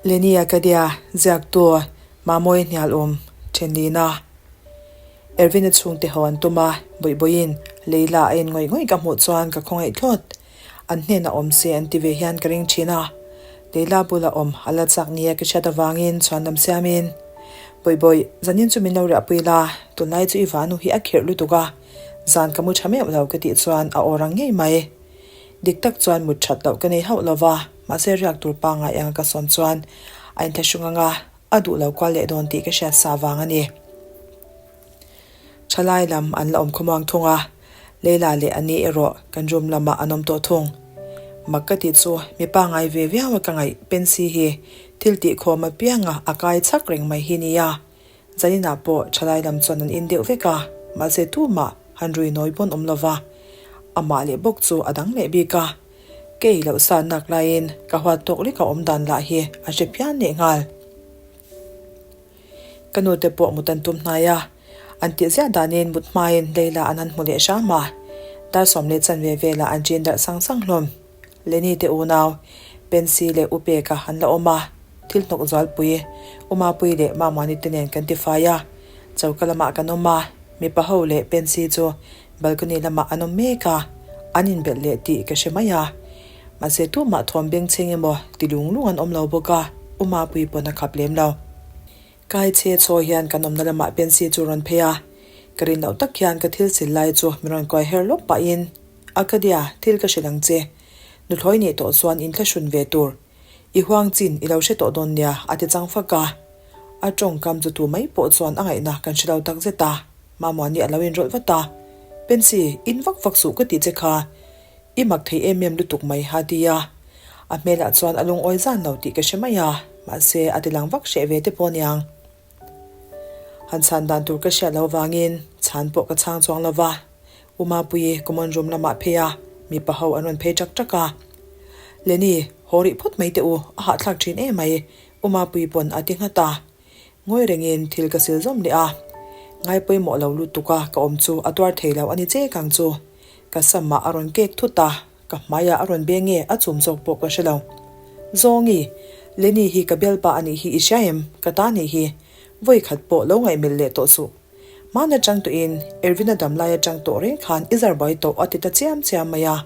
Lenny Akadia, ziaktu, Mamawi hnial awm thenlina. Ervin-a chhungte ho an tum a, bawihbawiin Leila a en ngawih ngawih ka hmuh chuan ka khawngaih thlawt. An hnenah awm se an ti ve hian ka ring thin a. Leila bula awm a la chak nia ka hriat avangin chhuan lam siamin, Bawihbawih, zanin chu min lo riahpui la, tunlai chu i vanu hi a khirh lutuk a, zan ka mu tha meuh lo ka tih chuan a aw rang ngei mai. Dik tak chuan mut that loh ka nei hauh lo va, mahse riak tur pangngai anga ka sawm chuan a inthlahrung anga a duh lo kual leh dawn tih ka hriat sa vang a ni. Thalai lam an la awm khawmuang thung a, Leila leh Ani erawh kan room lamah an awm tawh thung. Mak ka tih chu mi pangngai ve viau a ka ngaih Pensy hi thil tih khawm apianga a kai chak reng mai hi nia. Zaninah pawh thalai lam chuan an in deuh vek a, mahse tumah han rui nawi pawn awm lova, amah leh bawk chu a dang leh bik a. Kei loh san nak laiin ka huat tawk lek a awm dan lah hi a hre phian leh nghal. Ka nu te pawh mut an tum hnai a, an tih ziah danin mut hmain Leila an han hmu leh hram a, dar 10 leh chanve velah an ṭin darh sang sang hlawm. Lenny te unau, Pensy leh U Peka an la awm a, thil hnawk zualpui, U Mapui leh Mamani te nen kan tifai a. Choka lamah kan awm a, mipa ho leh Pensy chu balcony lamah an awm mek a, an inbelh leh tih ka hre mai a. Mahse tumah thawm bengchheng emaw ti lung lung an awm lo bawk a, U Mapui pawn a khap lem lo. Kai chhe chaw hian kan awmna lamah Pensy chu rawn phei a, ka rin loh tak hian ka thil sil lai chu min rawn kuai her lawk pahin, Akadia, thil ka hrilh ang che. Nuthlawi nih tawh chuan in thlahrun ve tur. I huang chin i lo hre tawh dawn nia, a ti chang fak a. A tawngkam chu tu mai pawh chuan a ngaihna kan hre lo tak zet a. Mamuani a lo inrawlh vat a. Pensy, in vak vak suh ka tih che kha. I mak thei em em lutuk mai, a ti a. A hmelah chuan a lungawi zan lo tih ka hre mai a, mahse a ti lang vak hreh ve te pawh aniang. Han chhan dan tur ka hriat loh vangin chhan pawh ka chhang chuang lo va. U Mapuii common room lamah phei a, mipa ho an rawn phei ṭak ṭak a. Lenny, haw rih phawt mai teh u, a hahthlak ṭhin em mai, U Mapuii pawn a ti nghat a. Ngawi rengin thil ka sil zawm leh a. Ngai pawimawh lo lutuk a ka awm chu a tuar thei lo a ni che kang chu. Ka samah a rawn kek thut a. Ka hmaiah a rawn beng nge a chum zawk pawh ka hre lo. Zawngi, Lenny hi ka bialpa a nih hi i hria em? Ka ta nih hi. Vawi khat pawh lo ngaihmelh leh tawh suh. Hmana chang tawhin Ervin-a dam lai atang tawh reng khan i zar buai tawh a ti ta chiam chiam mai a.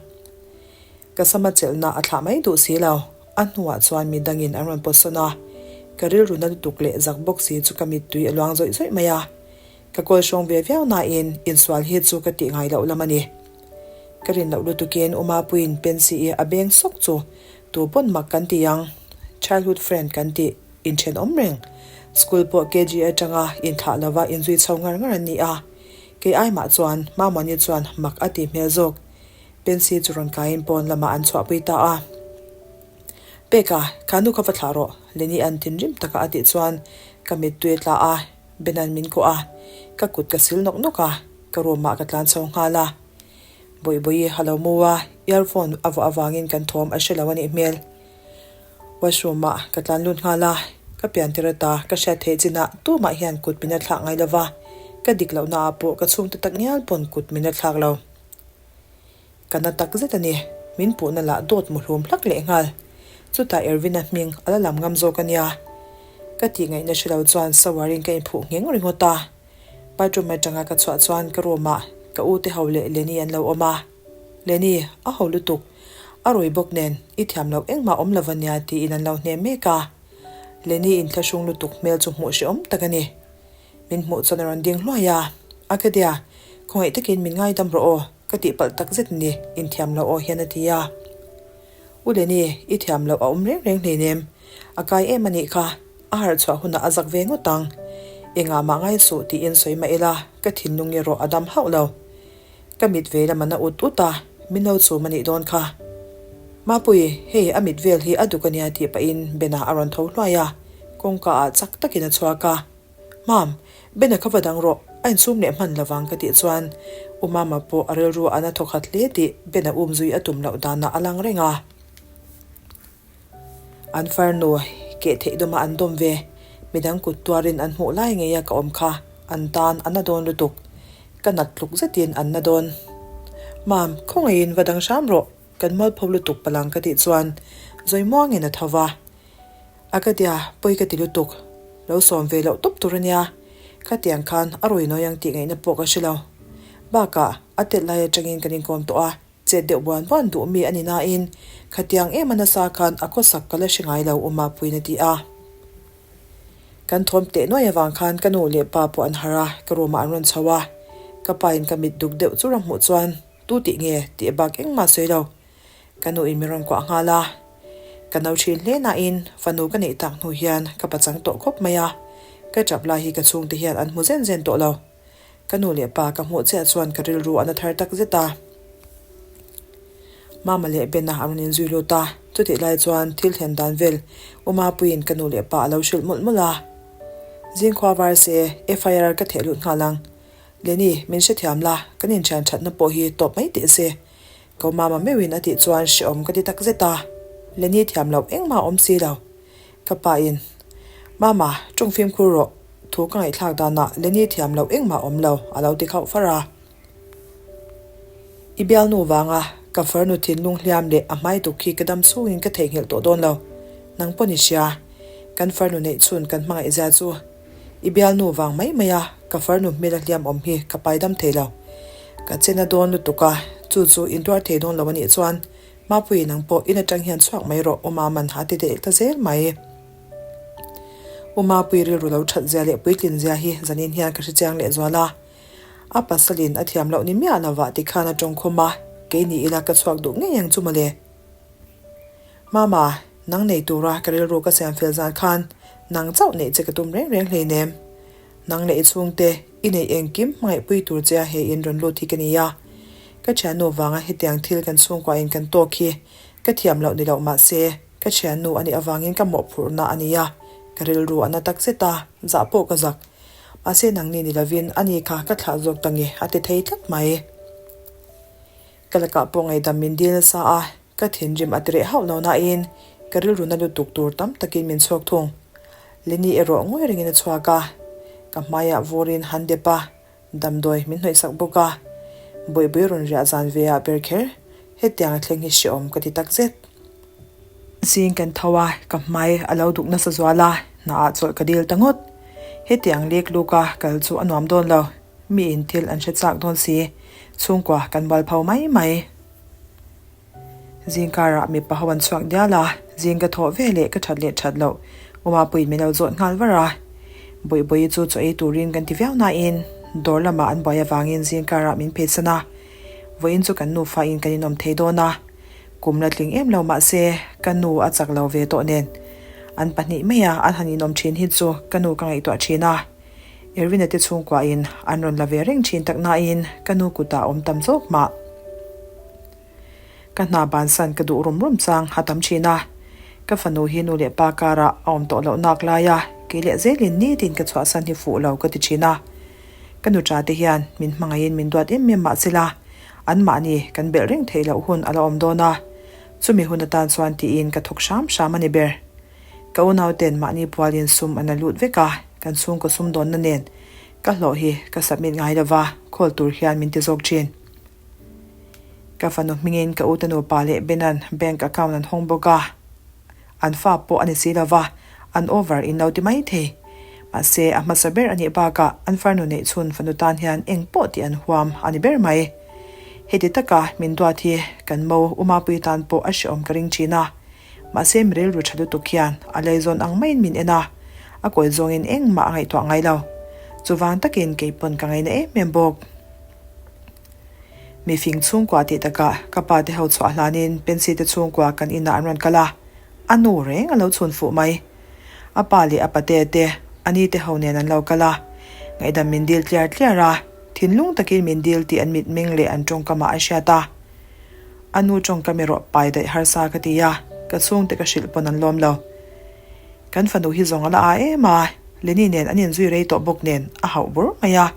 Ka sama chelhna a thlah mai duh si lo. A hnuah chuan mi dangin an rawn pawt sawn a. Ka rilru na lutuk leh zak bawk si chu ka mittui a luang zawih zawih mai a. Ka kawl hrawng ve viau nain insual hi chu ka tih ngai loh lam a ni. Ka rin loh lutukin U Mapuiin Pensy-i a beng sawk chu tu pawn mak kan ti ang. Childhood friend kan tih inthenawm reng. School pawh KG atanga inthlah lova inzui chho ngar ngar an ni a. Kei ai mah chuan Mamawni chuan mak a ti hmel zawk. Pensy chu rawn kaiin pawn lamah an chhuahpui ta a. Peka, kha nu kha va thlah rawh, Lenny an thinrim taka a tih chuan ka mittui a tla a. Benan min kuah a, ka kut ka sil nawk nawk a, ka room ah ka tlan chho nghal a. Bawihbawi a lo mu a, earphone a vuah avangin kan thawm a hre lo a nih hmel. Washroom ah ka tlan lut nghal a, ka pian tir ata ka hriat theih chinah tumah hian kut min a thlak ngai lova, ka dik lohna ah pawh ka chhungte tak ngial pawn kut min a thlak lo. Ka na tak zet a ni, min puhna lah dawt muhlum hlak leh nghal. Chutah Ervin-a hming a la lam ngam zawk a nia. Ka tih ngaihna hre lo chuan shower-in ka inphuh ngheng ringawt a. Bathroom atanga ka chhuah chuan ka room-ah ka u te ho leh Lenny an lo awm a. Lenny, a ho lutuk. A rui bawk nen, i thiam loh engmah awm lo va nia tiin an lo hnem mek a. Lenny inthlahrung lutuk hmel chu hmuh hrehawm tak a ni. Min hmuh chuan a rawn ding hluai a, Acadia, khawngaih takin min ngaidam rawh aw, ka tihpalh tak zet ni, inthiam loh aw hian a ti a. U Lenny, i thiam loh a awm reng reng hleinem, a kai em a nih kha, a harh chhuah hunah a zak ve ngawt ang. Engah mah ngai suh tiin sawi mah ila, ka thinlung erawh a dam hauh lo. Ka mit ve lam a na ut ut a, min lo chum a nih dawn kha. Mapui, hei a mit vel hi a duk a nia tih pahin Bena a rawn tho hluai a, kawngka ah chak takin a chhuak a. Mam, Bena kha va dang rawh, a insum leh hman lovang ka tih chuan U Mama pawh a rilru a na thawkhat hle tih Bena um zui a tum loh danah a lang reng a. An farnu keh theih dawma an dawm ve, midang kut tuarin an hmuh lai ngei a ka awm kha an tan a na dawn lutuk. Ka nat tluk zetin an na dawn. Mam, khawngaihin va dang hram rawh, kan mualpho lutuk palang ka tih chuan zawi muangin a tho va. Akadia, pawi ka ti lutuk. Lo sawm ve loh tawp tur a nia. Khatiang khan a rawi nawi ang tih ngaihna pawh ka hre lo. Bakah, a tet lai atangin kan inkawm tawh a, chet deuh buan buan duh mi a ni nain khatiang em a nasa khan a khawsak ka la hre ngai lo U Mapuiin a ti a. Kan thawm teh nuai avang khan ka nu leh pa pawh an harh a, ka room ah an rawn chho a. Ka pa in ka mit duk deuh chur a hmuh chuan tu tih nge tih bak engmah sawi lo. Ka nu in min rawn kuah nghal a. Ka no thin hle nain fanu ka neih tak hnu hian ka pachang tawh khawp mai a. Ka tap lai hi ka chhungte hian an hmu zen zen tawh lo. Ka nu leh pa ka hmuh chiah chuan ka rilru a na thar tak zet a. Mama leh Bena a rawn inzui lut a, chutih lai chuan thil thlen dan vel U Mapuiin ka nu leh pa a lo hrilh mawlh mawlh a. Zingkhua var se, FIR ka theh lut nghal ang. Lenny, min hrethiam la, kan inthian thatna pawh hi tawp mai teh se. Ko Mama meuhin a tih chuan hrehawm ka ti tak zet a. Lenny thiam loh engmah a awm si lo. Ka pa in, Mama, tawng fimkhur rawh, thu ka ngaihthlak danah Lenny thiam loh engmah awm lo, a lo ti khauh far a. I bialnu vanga ka farnu thinlung hliam leh a hmai duk hi ka dam chhungin ka theihnghilh tawh dawn lo. Nang pawn i hria, kan farnu neih chhun kan hmangaih zia chu. I bialnu vang mai mai a ka farnu hmel a hliam awm hi ka paidam thei lo. Ka chena dawn lutuk a, chu chu intuar thei dawn lo a nih chuan Mapuii nang pawh in atang hian chhuak mai rawh U Maman a ti deh ta zel mai. U Mapuii rilru lo that zia leh puitlin zia hi zanin hian ka hrechiang leh zual a. A pasalin a thiam loh ni miah lovah tikhan a tawng khum a, kei ni ila ka chhuak duh ngei ang chu mawle. Mama, nang nei tura ka rilru ka siam fel zan khan nang chauh neih che ka tum reng reng hleinem. Nang leh i chhungte, i neih engkim hmangaihpui tur che a he in rawn lut hi ka ni a. Ka thiannu vanga hetiang thil kan chhungkuahin kan tawk hi ka thiam loh ni loh mah se, ka thiannu a nih avangin ka mawhphurhna a ni a, ka rilru a na tak zet a, zah pawh ka zak. Mahse nangni ni lovin ani kha ka thlah zawk ta nge a ti thei tlat mai. Ka lakah pawh ngaihdam min dil nasa a, Ka thinrim a tireh hauh lo nain ka rilru na lutuk tur tam takin min chhuak thung. Lenny erawh ngawi rengin a chhuak a, ka hmaiah vurin han dep a, damdawi min hnawihsak bawk a. Bawihbui rawn riah zan ve ah ber kher hetiang a thleng hi hrehawm ka ti takzet. Zing kan tho a, ka hmai a lo duk nasa zual a, hnaah chawlh ka dil ta ngawt. Hetiang lek luk a kal chu a nuam dawn lo, miin thil an hre chak dawn si, chhungkua kan bual pho mai mai. Zing karah mipa ho an chhuak dial a, zing ka thawh ve leh ka that leh that loh U Mapuiin min lo zawt nghal var a. Bawihbawihi chu chaw ei turin kan ti viau nain dawr lamah an buai avangin zing karah min pheisan a, vawiin chu kan nufa in kan inawm thei dawn a, kum la tling em lo mahse ka nu a chak lo ve tawh nen an pahnih maia an han inawm thin hi chu ka nu ka ngaihtuah thin a. Erwin-a te chhungkuahin an rawn la ve reng thin tak nain ka nu kutah a awm tam zawk mah. Ka hna bansan ka duh rum rum chang a tam thin a, ka fanu hi nu leh pa karah a awm tawh loh nak lai a, kei leh zelin nitin ka chhuahsan hi fuh lo ka ti thin a. Ka nu ṭa te hian min hmangaihin min duat em em mah sela, anmahni kan belh reng theih loh hun a la awm dawn a, chumi hun atan chuan tiin ka thawk hram hram a ni ber. Ka unauten mahni pualin sum an la lut vek a, kan chhungkaw sumdawnna nen ka hlawh hi ka submit ngai lova, call tur hian min ti zawk thin. Ka fanu hmingin ka ute nupa leh Benan bank account an hawng bawk a, an fa pawh a ni si lova, an over in lo ti mai thei. Mahse, a hmasa ber a nih bakah an farnu neih chhun fanu tan hian eng pawh tih an huam a ni ber mai. Heti taka min duat hi kan mo Umapui tan pawh a hrehawm ka ring thin a. Mahse mi rilru tha lutuk hian a leizawn ang maiin min en a, a kawi zawngin engmah a ngaihtuah ngai lo. Chuvang takin kei pawn ka ngaina em em bawk. Mi fing chhungkua tih takah ka pa te ho chhuah hlanin Pensy te chhungkua kan inah an rawn kal a, a nu reng a lo chhun fuh mai. A pa leh a patea te, a ni te ho nen an lo kal a, ngaihdam min dil tliar tliar a, thinlung takin min dil tih an mitmeng leh an tawngkamah a hriat a. A nu tawngkam erawh pai daih harsa ka ti a, ka chhungte ka hrilh pawn an lawm lo. Kan fanu hi zawng a la a em a, Lenny nen an inzui rei tawh bawk nen a hauh bur mai a.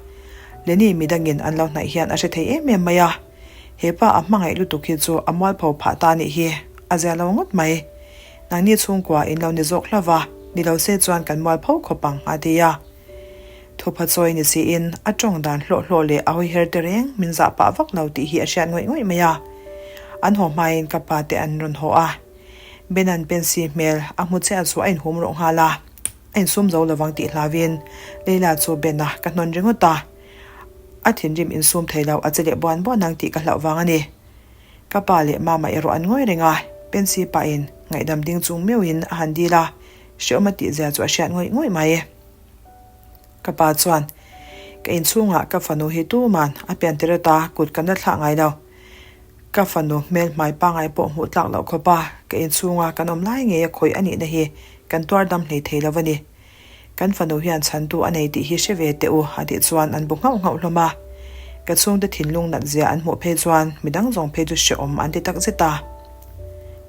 Lenny midangin an lo hnaih hian a hre thei em em mai a, he pa a hmangaih lutuk hi chu a mualpho phah ta anih hi, a zia lo ngawt mai. Nangni chhungkua in lo ni zawk hlauh a, ni lo se chuan kan mualpho khawp ang a ti a. Thupha chawi ni siin a tawng dan hlawh hlawh leh a hawiher te reng min zah pah vak lo tih hi a hriat ngawih ngawih mai a. An haw hmain ka pa te an rawn haw a. Bena'n Pensy hmel a hmu chiah chu a inhum rawh nghal a, a insum zo lovang tih hlauin Leila chu Bena ka hnawn ringawt a, a thinrim insum thei lo a che leh buan buan ang tih ka hlauh vang a ni. Ka pa leh mama erawh an ngawi reng a, Pensy pahin ngaihdam ding chung meuhin a han dil a, hrehawm a tihzia chu a hriat ngawih ngawih mai. Ka pa chuan, Ka inchhungah ka fanu hi tuman a pian tir ata kut kan la thlah ngai lo. Ka fanu hmel hmai pangai pawh hmuh tlak loh khawp a, ka inchhunga kan awm lai ngei a khawih a nihna hi kan tuar dam hlei thei lo a ni. Kan fanu hian chhantu a nei tih hi hre ve teh u a tih chuan an bu nghauh nghauh hlawm a. Ka chhungte thinlung nat zia an hmuh phei chuan midang zawng phei chu hrehawm an ti tak zet a.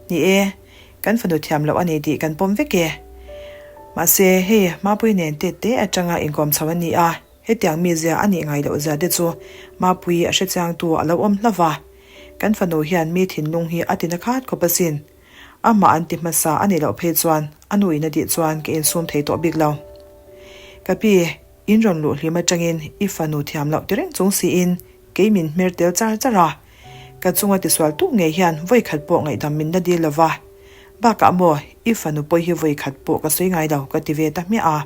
Ni e, Kan fanu thiam loh a ni tih kan pawm vek e. Mahse, hei Mapui nen tet te atanga inkawm chho a ni a, hetiang mizia a nih ngai loh zia te chu Mapui a hrechiangtu a lo awm hlauh va. Kan fanu hian mi thinlung hi a tina khat khawp asin. Amah an ti hmasa a nih loh phei chuan a nu in a tih chuan ka insum thei tawh bik lo. Ka pi, in rawn luh hlim atangin i fanu thiam loh ti reng chung siin Kei min hmer tel char char a, ka chunga tisual tuk ngei hian vawi khat pawh ngaihdam min la dil lova, bakah maw i fanu pawi hi vawi khat pawh ka sawi ngai lo ka ti ve ta hmiah a.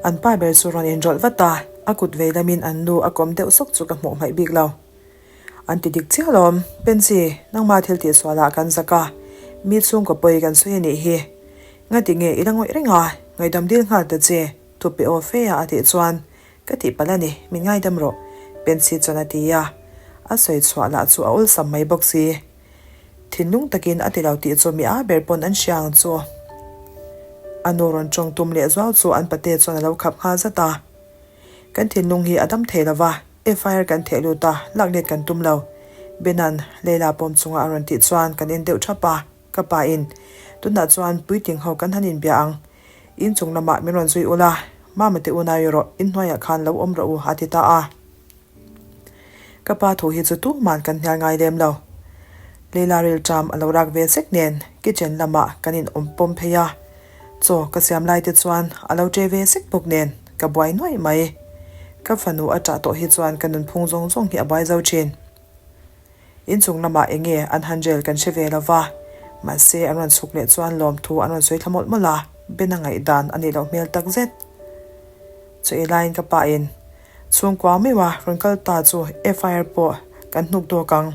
An pa ber chu rawn inrawlh vat a, a kut vei lamin an nu a kawm deuh sawk chu ka hmuh hmaih bik lo. An ti dik chiah alawm, Pensi, nangma thil tihsualah kan zak a, mi chhungkaw pawi kan sawi a nih hi. Ngati nge i la ngawih reng a, ngaihdam dil nghal ta che, thupe aw fe a a tih chuan Ka tih palh a ni, min ngaidam rawh, Pensy chuan a ti a. A sawi chhuah lah chu a awlsam mai bawk si. Thinlung takin a ti lo tih chu mi a ber pawn an hria ang chu. A nu rawn tawng tum leh zuau chu an pate chuan a lo khap nghal zat a. Kan thinlung hi a dam thei lo va, FIR kan theh lut a, lak let kan tum lo. Bena'n Leila pawm chunga a rawn tih chuan kan en deuh thap a. Ka pa in, Tunah chuan puitling ho kan han inbia ang. In chung lamah min rawn zui ula, Mama te unau erawh in hnuaiah khan lo awm rawh u a ti ta a. Ka pa thu hi chu tuman kan hnial ngai lem lo. Leila rilṭam a lo rak ve sek nen kitchen lamah kan in awm pawm phei a. Chaw ka siam lai te chuan a lo ṭe ve sek bawk nen ka buai nuaih mai. Ka fanu a ṭah tawh hi chuan ka nunphung zawng zawng hi a buai zo ṭhin. Inchung lamah eng nge an han rel kan hre ve lo va, mahse an rawn chhuk leh chuan lawmthu an rawn sawi thla mawlh mawlh a, Ben a ngaihdan a nih loh hmel tak zet. Chu ei laiin ka pa in chhungkua meuh a rawn kal ta chu FIR pawh kan hnuk dawk ang.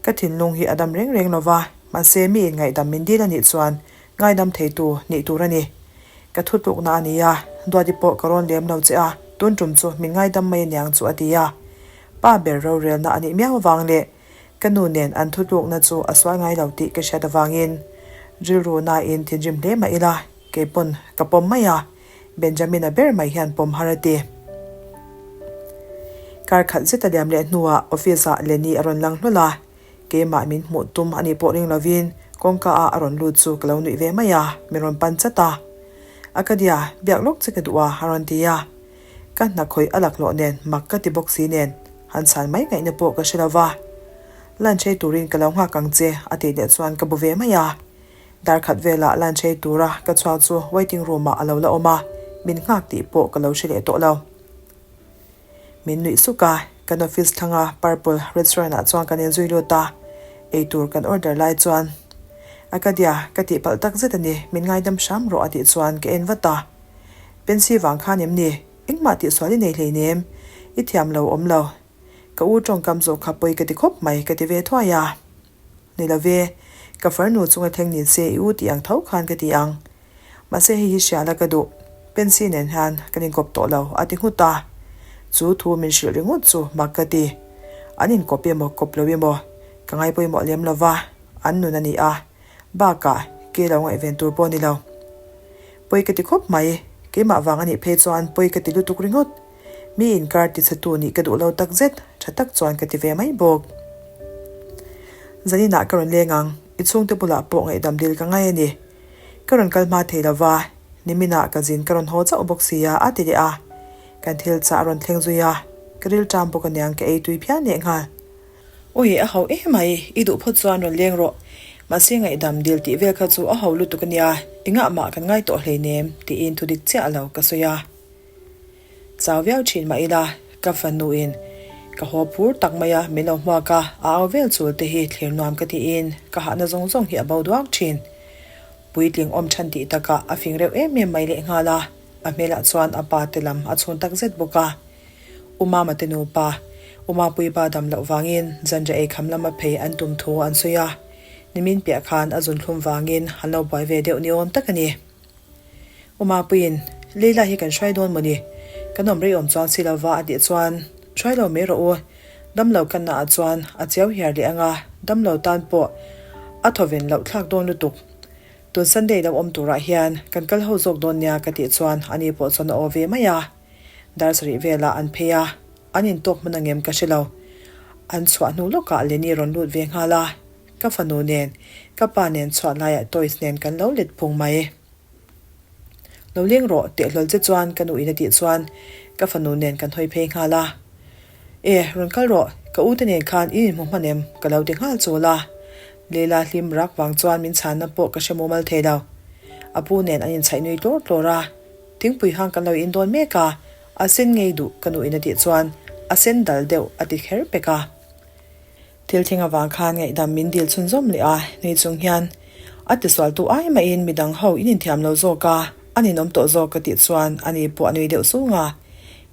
Ka thinlung hi a dam reng reng lo va, mahse mi in ngaihdam min dil a nih chuan ngaidam theitu nih tur a ni. Ka thutlukna a ni a, Duati pawh ka rawn lem lo che a, tun tum chu min ngaidam mai aniang chu a ti a. Pa ber rorelna a nih miau avang leh ka nu nen an thutlukna chu a sual ngai lo tih ka hriat avangin rilru nain thinrim hle mah ila kei pawn ka pawm mai a, Benjamin-a ber mai hian pawm har a ti. Kar khat zet a liam leh hnuah office-ah Lenny a rawn lang hlawl a, keimah min hmuh tum a nih pawh ring lovin kawngka ah a rawn lut chu ka lo nuih ve mai a, min rawn pan chat a. Akadia, biak lawk che ka duh a, a rawn ti a. Ka hna khawih a laklawh nen mak ka ti bawk si nen han chhan mai ngaihna pawh ka hre lo va. Lunch ei turin ka lo nghak ang che a tih leh chuan ka bu ve mai a. Dar khat velah lunch ei tura ka chhuak chu waiting room ah a lo la awm a, min nghak tih pawh ka lo hre leh tawh lo. Min nuih suk a, kan office thlanga Purple restaurant ah chuan kan inzui lut a, eitur kan order lai chuan Akadia ka tihpalh tak zet a ni, min ngaidam hram rawh a tih chuan ka en vat a. Pensy vang khan em ni? Engmah tihsual i nei hleinem. I thiam lo awm lo. Ka u tawngkam zawh kha pawi ka ti khawp mai ka ti ve thuai a. Ni lo ve, ka farnu chunga thleng ni se i u tih ang tho khan ka ti ang. Mahse hei hi hria la ka duh. Pensy nen hian kan inkawp tawh lo a ti nghut a. Chu thu min hrilh ringawt chu mak ka ti. An inkawp emaw kawp lo emaw ka ngai pawimawh lem lo va, an nun a ni a. Bakah ke lo ngaihven tur pawh a ni lo. Pawi ka ti khawp mai, keimah vang a nih phei chuan pawi ka ti lutuk ringawt. Mi inkar tichhetu nih ka duh lo tak zet, tha tak chuan ka ti ve mai bawk. Zaninah ka rawn leng ang, i chhungte bulah pawh ngaihdam dil ka ngai a ni. Ka rawn kal hma thei lo va, niminah ka zin ka rawn haw chauh bawk sia a ti leh a. Kan thil chah a rawn thleng zui a, ka rilṭam bawk aniang ka ei tui phian leh nghal. Ui, a ho em mai, i duh phawt chuan rawn leng rawh. Mahse ngaihdam dil tih vel kha chu a ho lutuk a nia, engah mah kan ngai tawh hleinem, tiin thu dik chiah lo ka sawi a. Chau viau thin mah ila, ka fanuin ka haw phur tak mai a, min lo hmuak a, a au vel chul te hi thlir nuam ka tiin ka hahna zawng zawng hi a bo duak thin. Puitling awm than tih takah a fing reuh em em mai lehnghal a, a hmelah chuan a pa te lam a chhun tak zet bawk a. U Mama te nupa, U Mapuii ba dam loh vangin zanriah ei kham lama phei an tum thu an sawi a, nimin piah khan a zunthlum vangin an lo buai ve deuh ni awm tak a ni. U Mapuiin, Leila hi kan hruai dawn mawni? Kan awm rei awm chuan si lova a tih chuan, Hruai lo mai rawh u, damlo ka naah chuan a chiau hiar leh anga, damlo tan pawh a thawven loh thlak dawn lutuk. Tun Sunday lo awm turah hian kan kal ho zawk dawn nia ka tih chuan ani pawh chuan a aw ve mai a. Dar sarih velah an phei a, an intawk hman angem ka hre lo. An chhuah hnu lawkah Lenny rawn lut ve nghal a, ka fanu nen, ka pa nen chhuah laiah toys nen kan lo let phung mai. Lo leng rawh teh hlawl che chuan ka nuin a tih chuan ka fanu nen kan hawi phei nghal a. E, rawn kal rawh, ka u te nen khan in inhmu hman em? ka lo ti nghal chul a. Leila hlim rak vang chuan min chhanna pawh ka hre mumal thei lo. A pu nen an inchhaih nui tlawr tlawr a. Thingpui hang kan lo in dawn mek a, a sen ngei duh ka nuin a tih chuan a sen dal deuh a ti kher pek a. Thil thleng avang khan ngaihdam min dil chhunzawm leh a, nui chung hian a tisualtu ai mahin midang ho in inthiam lo zawk a, a ninawm tawh zawk ka tih chuan ani pawh a nui deuh sung a.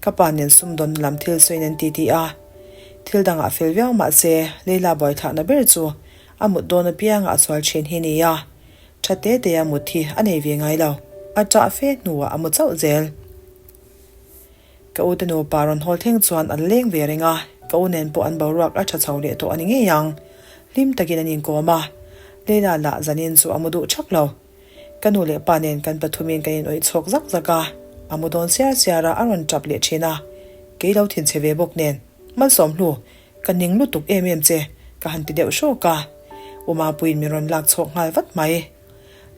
Ka pa nen sumdawn lam thil sawiin an ti ti a. Thil dangah fel viau mah se Leila buaithlakna ber chu a mut dawn apiangah a sual thin hi nia. Tha te te a mut hi a nei ve ngai lo, a ṭah fe hnuah a mu chauh zel. Ka u te nupa rawn hawl thleng chuan an leng ve reng a, ka u nen pawh an boruak a ṭha chho leh tawh a ni ngei ang. Hlim takin an inkawm a, Leila lah zanin chu a mu duh ṭhak lo. Ka nu leh pa nen kan pathumin kan inawih chhawk zak zak a, a mu dawn siar siar a, a rawn ṭap leh ṭhin a, kei lo thinchhe ve bawk nen, Malsawmhlu, Ka ning lutuk em em che, ka han ti deuh hrawk a. U Mapuiin min rawn lak chhuak nghal vat mai.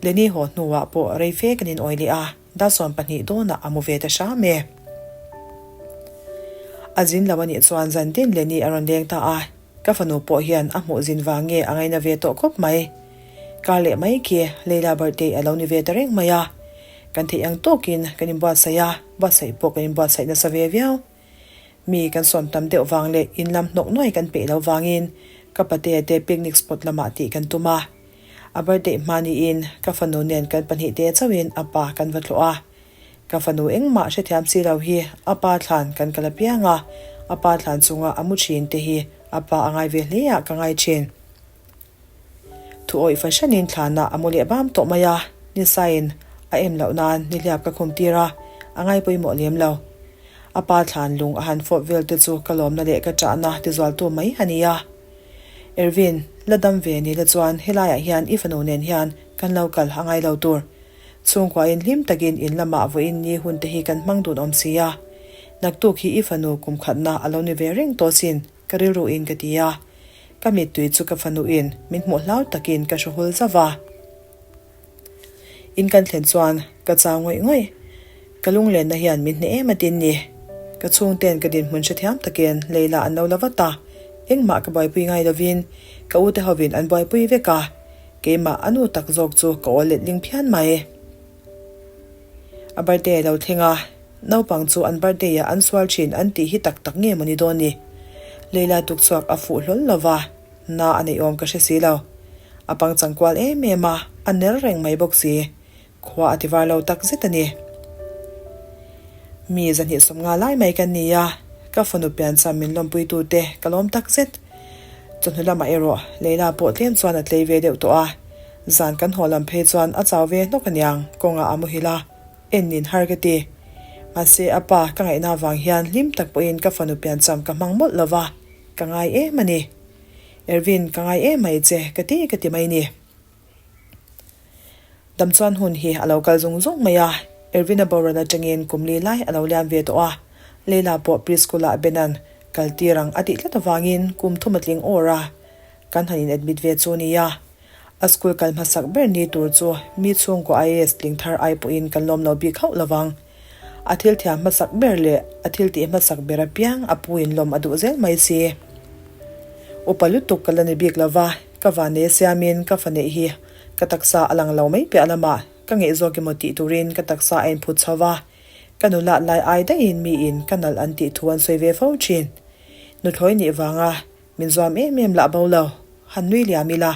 Lenny haw hnuah pawh rei fe kan inawi leh a, Dasawm pahnih dawnah a mu ve ta hram e. A zin lo a nih chuan zan tin Lenny a rawn leng ta a, ka fanu pawh hian a hmuh zin vang nge a ngaina ve tawh khawp mai. Kar leh mai khi Leila birthday a lo ni ve ta reng mai a. Kan theih ang tawkin kan inbuatsaih a, buatsaih pawh kan inbuatsaih nasa ve viau. Mi kan sawm tam deuh vang leh in lam hnawk nuai kan peih lo vangin ka patea te picnic spot lamah tih kan tum a. A birthday hma niin ka fanu nen kan pahnihte chauhin a pa kan va tlawh a. Ka fanu engmah hrethiam si lo hi a pa thlan kan kal apiang a, a pa thlan chunga a mu thin te hi a pa a ngai ve hle ah ka ngai thin. Thuawih fahranin thlanah a mu leh bam tawh mai a, Nisaiin a em loh nan nihliap ka khum tir a, a ngai pawimawh lem lo. A pa thlan lung a han fawp vel te chu ka lawmna leh ka ṭahna tizualtu mai a ni a. Ervin, la dam ve ni la chuan helaiah hian i fanu nen hian kan lo kal a ngai lo tur. Chhungkuain hlim takin in lamah vawiin ni hun te hi kan hmang dun awm si a. Naktuk hi i fanu kum khatna a lo ni ve reng tawh sin. Ka rilruin ka ti a, ka mittui chu ka fanuin min hmuh hlau takin ka hru hul zauh a. In kan thlen chuan ka chau ngawih ngawih. Ka lunglenna hian min hneh em atin ni. Ka chhungten ka dinhmun hrethiam takin Leila an lo la vat a, engmah ka buaipui ngai lovin ka ute hovin an buaipui vek a, keimah a nu tak zawk chu ka awl letling phian mai. A birthday a lo thleng a, naupang chu an birthday ah an sual thin an tih hi tak tak nge maw ni dawn ni? Leila tuk chhuak a fuh hlawl lo va, na a neih awm ka hre si lo. A pangchang kual em em a, a ner reng mai bawk si. Khua a ti var lo tak zet a ni. Mi zahnih sawmnga lai mai kan ni a, ka fanu piancham min lawmpui tu te ka lawm tak zet. Chawhnu lamah erawh Leila pawh tlem chuan a tlei ve deuh tawh a, Zan kan haw lam phei chuan a chau ve hnawk aniang kawngah a muhil a, en nin har ka ti. Mahse a pa ka ngaihna avang hian hlim tak pawhin ka fanu piancham ka hmang mawlh lo va, ka ngai em a ni. Ervin ka ngai em mai che ka ti ka ti mai ni. Dam chuan hun hi a lo kal zung zung mai a, Ervin a boral atangin kum li lai a lo liam ve tawh a, Leila pawh preschool ah Benan kal tir ang a tih tlat avangin kum thum a tling awr a, kan han in admit ve chu nia. A school kal hmasak ber ni tur chu mi chhungkaw IAS tling thar ai pawhin kan lawm lo bik hauh lovang. A thil thiam hmasak ber leh a thil tih hmasak ber apiang a pu in lawm a duh zel mai si. Upa lutuk ka la ni bik lova, ka vanei siamin ka fa neih hi ka taksa a lang lo mai piah lamah ka ngeih zawk emaw tih turin ka taksa a inphut chho va, ka nula lai ai daihin miin ka nalh an tih thu an sawi ve fo thin. Nuthlawi nih vanga Min zuam em em lah bo lo, han nui liam ila.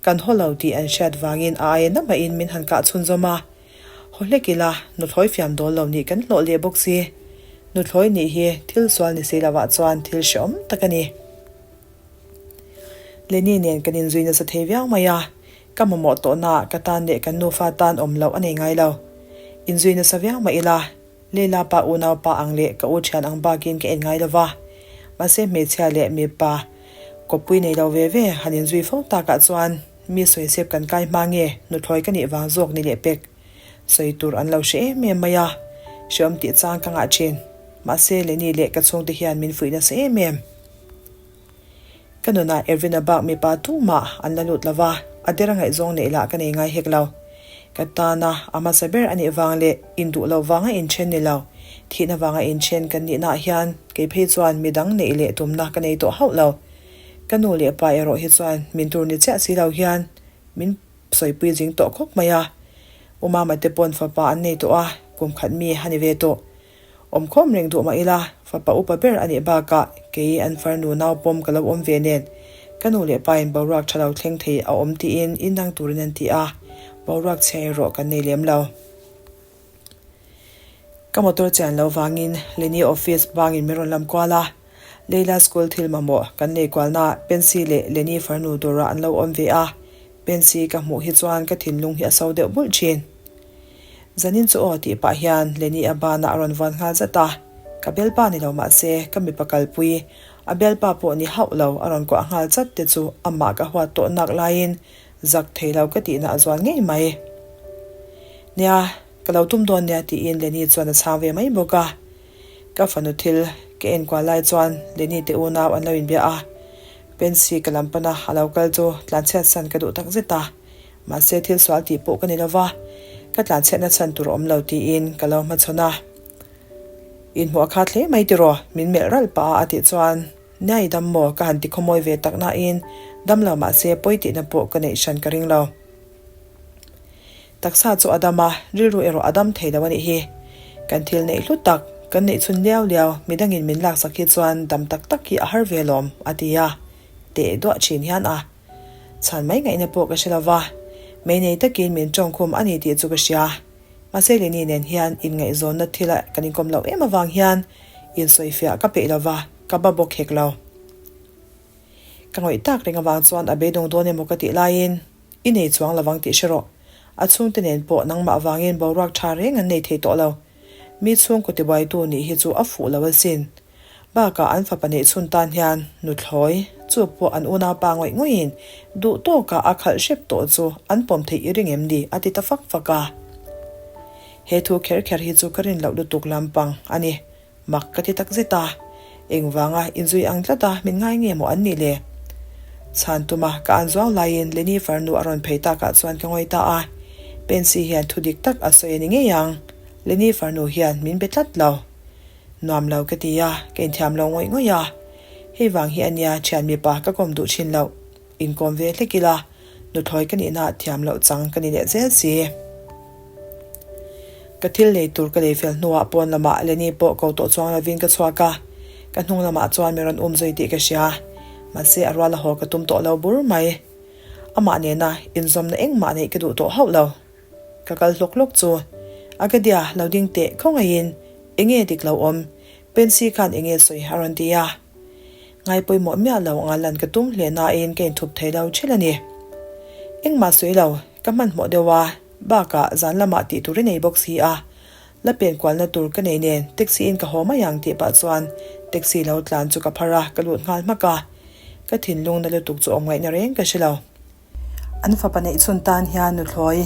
Kan haw lo tih an hriat vangin a aia na mahin min han kah chhunzawm a. Haw hlek ila, nuthlawi fiam dawl lo nih kan hlawh leh bawk si. Nuthlawi nih hi thil sual ni si lovah chuan thil hrehawm tak a ni. Lenny nen kan inzui nasa thei viau mai a, ka mamawh tawhnaah ka tan leh kan nufa tan awm loh a nei ngai lo. Inzui nasa viau mah ila, Leila pa unau pa ang leh ka u thian ang bakin ka en ngai lo va. Mahse hmeichhia leh mipa kawppui nei lo ve ve han inzui fo takah chuan mi sawisep kan kai hma nge nuthlawi ka nih vang zawk ni leh pek. Sawi tur an lo hre em em mai a, hreawm tih chang ka ngah thin. Mahse Lenny leh ka chhungte hian min fuih nasa em em. Ka nunah Ervin-a bak mipa tumah an la lut lo va, a dera ngaihzawng neih lah ka nei ngai hek lo. Ka tana a hmasa ber a nih vang leh induh loh vanga inthen ni lo, thihna vanga inthen kan nihnaah hian kei phei chuan midang neih leh tumna ka nei tawh hauh lo. Ka nu leh pa erawh hi chuan min tur ni chiah si lo hian min sawipui zing tawh khawp mai a. U Mama te pawn fapa an nei tawh a, kum khat mi a ni ve tawh. Awmkhawm reng duh mah ila, fapa upa ber a nih bakah kei an farnu nau pawm ka lo awm ve nen, ka nu leh pain boruak tha lo thleng thei a awm tiin inang turin an ti a, boruak chhia erawh kan nei lem lo. Ka motor chian lo vangin Lenny office bangin min rawn lam kual a, Leila school thil mamawh kan nei kualnaah Pensy leh Lenny farnu dawrah an lo awm ve a, Pensy ka hmuh hi chuan ka thinlung hi a so deuh bulh thin. Zanin chu aw tih pah hian Lenny a banah a rawn vuan nghal zat a, ka bialpa ni lo mah se ka mipa kalpui, a bialpa pawh ni hauh lo a rawn kuah nghal chat te chu amah ka huat tawh nak laiin zak thei lo ka tihna a zual ngei mai. Nia, ka lo tum dawn nia tiin Lenny chuan a chhang ve mai bawk a. Ka fanu thil ka enkual lai chuan Lenny te unau an lo inbia a, Pensy ka lam pana a lo kal chu tlanchhiat san ka duh tak zet a. Mahse thil sual tih pawh ka ni lo va, ka tlanchhiatna chhan tur a awm lo tiin ka lo hmachhawn a. Inhmuh a khat hle mai tiraw, min melh ralh pah a a tih chuan, Nia i dam maw? ka han ti khawmawi ve tak nain dam lo mahse pawi tihna pawh ka neih hran ka ring lo. Taksa chu a dam a, rilru erawh a dam thei lo a nih hi. Kan thil neih hlu tak, kan neih chhun liau liau, midangin min laksak hi chuan dam tak tak hi a har ve lawm, a ti a, teh duah thin hian a. Chhan mai ngaihna pawh ka hre lo va, mei nei takin min tawngkhum a ni tih chu ka hria. Mahse Lini nen hian inngaihzawnna thila kan inkawm loh em avang hian insawifiah ka peih lo va, ka ba bawk hek lo. Ka ngawih tak reng avang chuan a beidawng dawn emaw ka tih laiin i nei chuang lovang tih hre rawh. A chhungte nen pawh nangmah avangin boruak tha reng an nei thei tawh lo. Mi chhungkaw tibuaitu nih hi chu a fuh lo asin. Bakah an fapa neih chhun tan hian nuthlawi chu pawh an unaupa ngawih ngawihin duh tawkah a khalh hrep tawh chu an pawm theih i ring em ni a ti ta fak fak a. He thu kher kher hi chu ka rin loh lutuk lampang a ni. Mak ka ti tak zet a. Engvanga inzui ang tlata min ngai nge maw an nih le? Chhan tuma ka an zuau laiin Lenny farnu a rawn phei takah chuan ka ngawi ta a. Pensy hian thu dik tak a sawi a ni ngei ang. Lenny farnu hian min be tlat lo. Nuam lo ka ti a, ka inthiam lo ngawih ngawih a. Hei vang hi a nia thian mipa ka kawm duh thin loh. Inkawm ve hlek ila, nuthlawi ka nihna thiam loh chang ka ni leh zel si. Ka thil lei tur ka lei fel hnuah pawn lamah Lenny pawh ko tawh chuang lovin ka chhuak a, ka hnung lamah chuan mi rawn um zui tih ka hria. Mahse a rual a haw ka tum tawh lo bur mai. Amah nena inzawmna engmah neih ka duh tawh hauh lo. Ka kal hlawk hlawk chu Agadia lo ding teh khawngaihin enge dik lo awm Pensy khan enge sawi a rawn ti a. Ngai pawimawh miah lo anga lan ka tum hle nain ka inthup thei lo thil a ni. Engmah sawi lo, ka hmanhmawh deuh a, bakah zan lamah tih tur i nei bawk si a, la pen kualna tur ka nei nen taxi in ka haw mai ang tih pah chuan taxi lo tlan chu ka phar a, ka lut nghal hmak a. Ka thinlung na lutuk chu awm ngaihna reng ka hre lo. An fapa neih chhun tan hian nuthlawi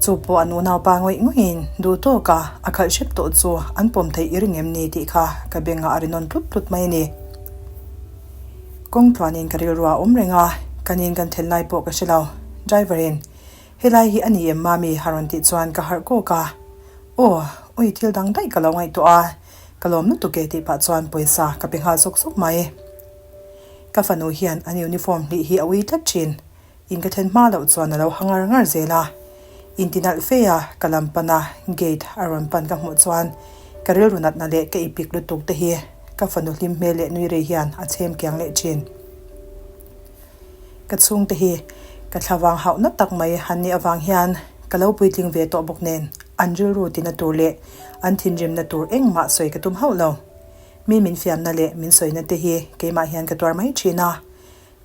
chu pawh an unaupa ngawih ngawihin duh tawka a khalh hrep tawh chu an pawm theih i ring em ni tih kha ka bengah a ri nawn tlut tlut mai a ni. Kawng tluanin ka rilru a awm reng a, kan in kan thlen lai pawh ka hre lo. Driver in, Helai hi a ni em mami? a rawn tih chuan ka harh kawk a. Aw, ui thil dang daih ka lo ngaihtuah a, ka lawm lutuk e tih pah chuan pawisa ka pe nghal sawk sawk mai. Ka fanu hian an uniform hlih hi a ui tlat thin. In ka thlen hma loh chuan a lo ha ngar ngar zel a. Inti nalh fe a, ka lam pan a, gate a rawn pan ka hmuh chuan ka rilru natna leh ka ipik lutuk te hi ka fanu hlim hmel leh nui rei hian a chhem kiang leh thin. Ka chhungte hi. Ka thlavang hauhna tak mai han nih avang hian ka lo puitling ve tawh bawk nen an rilru tina tur leh an thinrimna tur engmah sawi ka tum hauh lo. Mi min fiamna leh min sawina te hi keimah hian ka tuar mai thin a.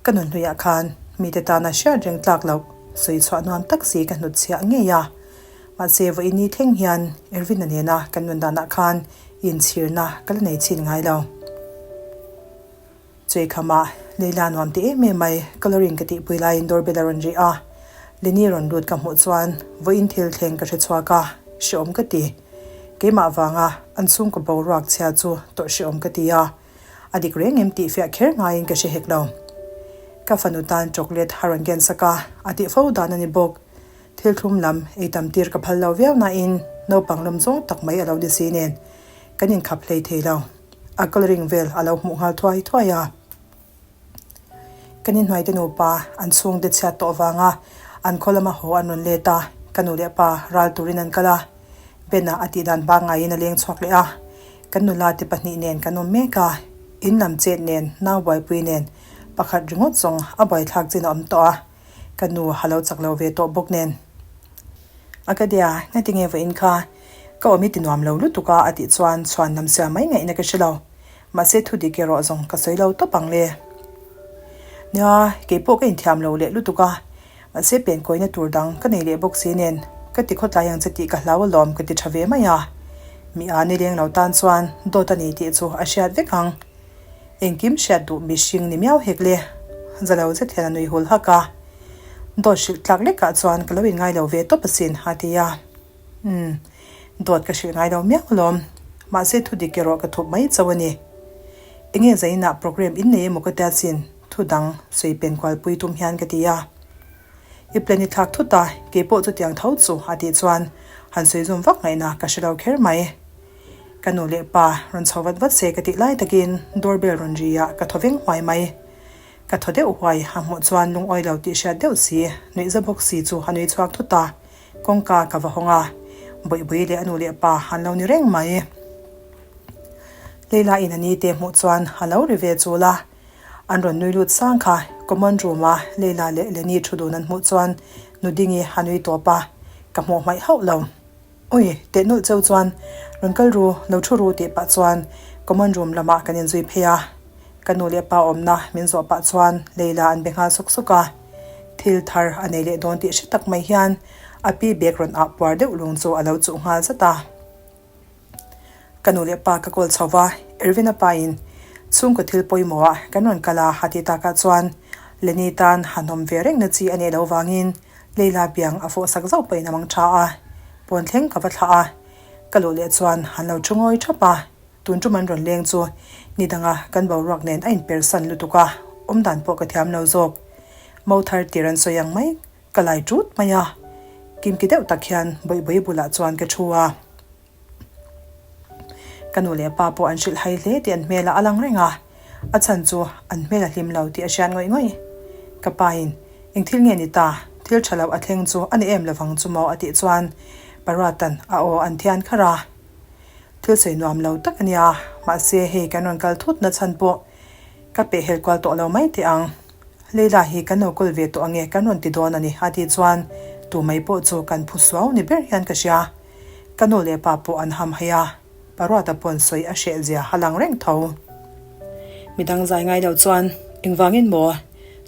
Ka nun hnuiah khan mite tana hriat reng tlak loh sawi chhuah nuam tak si ka hnut chhiah ngei a. Mahse vawiin thleng hian Ervin-a nena kan nun danah khan inchhirna ka la nei chhin ngai lo. Chuikhama Leila nuam ti em em mai, colouring ka tihpui laiin doorbell a rawn ri a. Lenny rawn lut ka hmuh chuan vawiin thil thleng ka hre chhuak a, hreawm ka ti. Keimah vanga an chhungkaw boruak chhia chu tawrh hreawm ka ti a, a dik reng em tih fiah kher ngaiin ka hre hek lo. Ka fanu tan chocolate a rawn ken sak a, a tih fo dan a ni bawk. Thil thlum lam ei tam tir ka phal lo viau nain naupang lawm zawng tak mai a lo ni si nen kan inkhap hlei thei lo. A colouring vel a lo hmuh nghal thuai thuai a. Kan inhnuaite nupa an chhungte chhiat tawh vanga an khaw lama haw an rawn let a, ka nu leh pa ral turin an kal a. Ben-a a tih dan pangngaiin a leng chhuak leh a. Kan nula te pahnih nen kan awm mek a, in lam chet nen, nau buaipui nen pakhat ringawt zawng a buaithlak chin a awm tawh a, ka nu a lo chak lo ve tawh bawk nen. A ka dia, ngati nge vawiin kha ka awm i ti nuam lo lutuk a a tih chuan chhuan lam siam mai ngaihna ka hre lo. Mahse thu dik erawh zawng ka sawi lo tawp ang le. Nia, kei pawh ka inthiam lo leh lutuk a, mahse penkawina tur dang ka nei leh bawk si nen ka ti khawtlai ang che tih ka hlau alawm ka ti tha ve mai a. Mi a ni leng lo tan chuan dawt a ni tih chu a hriat vek ang. Engkim hriat duh mihring ni miau hek le. Za lo zet hian a nui hul hak a. Dawt hrilh tlak lekah chuan ka lo inngai lo ve tawp asin a ti a. Umm, dawt ka hrilh ngai lo miau alawm. Mahse thu dik erawh ka thup mai chauh a ni. Enge zainah programme in nei emaw ka tia chin thu dang sawi pen kualpui tum hian ka ti a. I plan i thlak thut a, keipawh chutiang tho chu a tih chuan han sawi zum vak ngaihna ka hre lo kher mai. Ka nu leh pa rawn chho vat vat se ka tih lai takin door bell rawn ri ah ka thaw veng huai mai. Ka thaw deuh huai a hmuh chuan lungawi lo tih hriat deuh si, nuih za bawk si chu a nui chhuak thut a, kawngka ka va hawng a, Bawihbui leh a nu leh pa an lo ni reng mai. Leila in a ni te hmuh chuan a lo ri ve chul a, an rawn nui lut sang kha common room a Leila leh Lenny thu dun an hmuh chuan Nudingi a nui tawp a, ka hmuh hmaih hauh lo. Ui, teh nulh cheu chuan rawn kal ru, lo thu ru tih pah chuan common room lamah kan inzui phei a. Ka nu leh pa awmna min zawh pah chuan Leila an be nghal sawk sawk a. Thil thar a nei leh dawn tih hre tak mai hian a pi bag rawn ah puar deuh lung chu a lo chuh nghal zat a. Ka nu leh pa ka call chho va, Ervin-a pa in chhungkaw thil pawimawh ah kan rawn kal a a ti takah chuan Lenny tan han awm ve reng na chi a nih loh vangin Leila biang a fawh sak zauh pawhin a mang tha a, pawn thleng ka va thlah a, ka luh leh chuan an lo thu ngawi thap a, tun tum an rawn leng chu ni danga kan boruak nen a inpersan lutuk a, awmdan pawh ka thiam lo zawk. Mo thar tir an sawi ang mai ka lai tut mai a, kimki deuh tak hian bawihbawi bulah chuan ka thu a. Ka nu leh pa pawh an hrilh hai hle tih an hmel ah a lang reng a, a chhan chu an hmel a hlim lo tih a hriat ngawih ngawih. Ka pa in, Eng thil nge ni ta? Thil tha lo a thleng chu a ni em lovang chu maw? a tih chuan Paruatan a aw an thian kharh a. Thil sawi nuam lo tak a nia, mahse hei kan rawn kal thut na chhan pawh ka peh hel kual tawh lo mai teh ang. Leila hi kan lo kawl ve tawh ange kan rawn ti dawn a ni a tih chuan tu mai pawh chu kan phu suau ni ber hian ka hria. Ka nu leh pa pawh an ham hai a, Paruata pawn sawi a hreh zia a lang reng tho. Midang zai ngai lo chuan engvangin maw